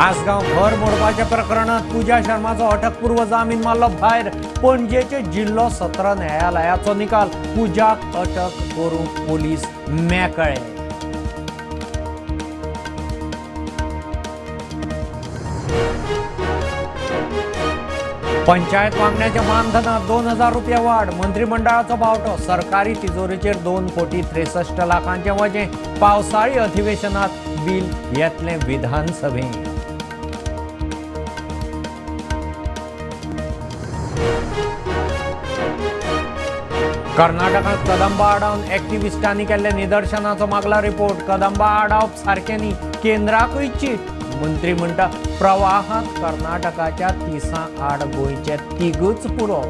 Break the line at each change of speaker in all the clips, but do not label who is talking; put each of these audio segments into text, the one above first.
आसगांव घर मोडपाच्या प्रकरणात पूजा शर्माचो अटकपूर्व जामीन मारलो भायर. पणजेचे जिल्लो सत्र न्यायालयाचो निकाल. पूजाक अटक करूंक पोलीस मेकळे. पंचायत वांगड्याच्या मानधनात 2000 रुपया वाढ. मंत्रिमंडळाचो बावटो. सरकारी तिजोरीचेर 2 कोटी 63 लाखांचें वजें. पावसाळी अधिवेशनात बील येतलें विधानसभेंत. कर्नाटकांत कदंबा आडावन एक्टिविस्टांनी केल्ल्या निदर्शनाचो मागला रिपोर्ट. कदंबा आडावप सारकें न्ही, केंद्राकूय चीट. मंत्री म्हणटा, प्रवाहांत कर्नाटकाच्या 30 आड गोंयचे तिगूच पुरो.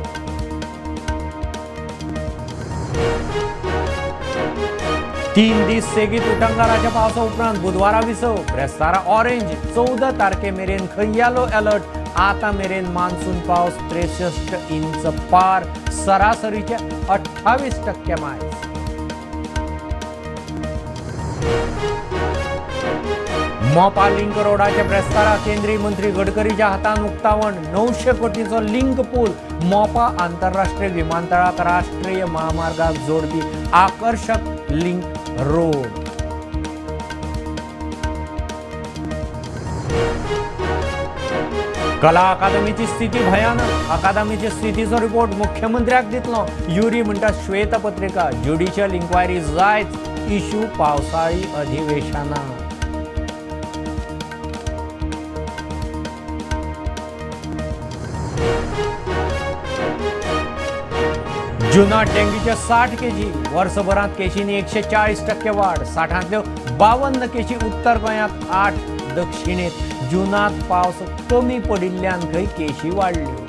3 दीस सेगीत उटंगाराच्या पावसा उपरांत बुधवारा विसव. ब्रेस्तारा ऑरेंज. 14 तारखे मेरेन खंय येलो अलर्ट. आतां मेरेन मान्सून पावस 63 इंच पार, सरासरीचे 28% मायज. मोपा लिंक रोडाच्या ब्रेस्तारा केंद्रीय मंत्री गडकरीच्या हातान उक्तावण. 900 कोटीचो लिंक पूल. मोपा आंतरराष्ट्रीय विमानतळाक राष्ट्रीय महामार्गाक जोडपी आकर्शक लिंक रोड. कला अकादमीची स्थिती भयानक. अकादमीचे स्थितीचो रिपोर्ट मुख्यमंत्र्याक दितलो. युरी म्हणटा, श्वेतपत्रिका, ज्युडिशियल इन्क्वायरी जायच. इशू पावसाळी अधिवेशनात. जुनात डेंग्यूचे 60 केशी. वर्सभरात केशींनी 140% वाढ. 60ांतल्यो 52 केशी उत्तर गोंयांत, 8 दक्षिणेत. जुनात पावस कमी पडिल्ल्यान खंय केशी वाडल्यो.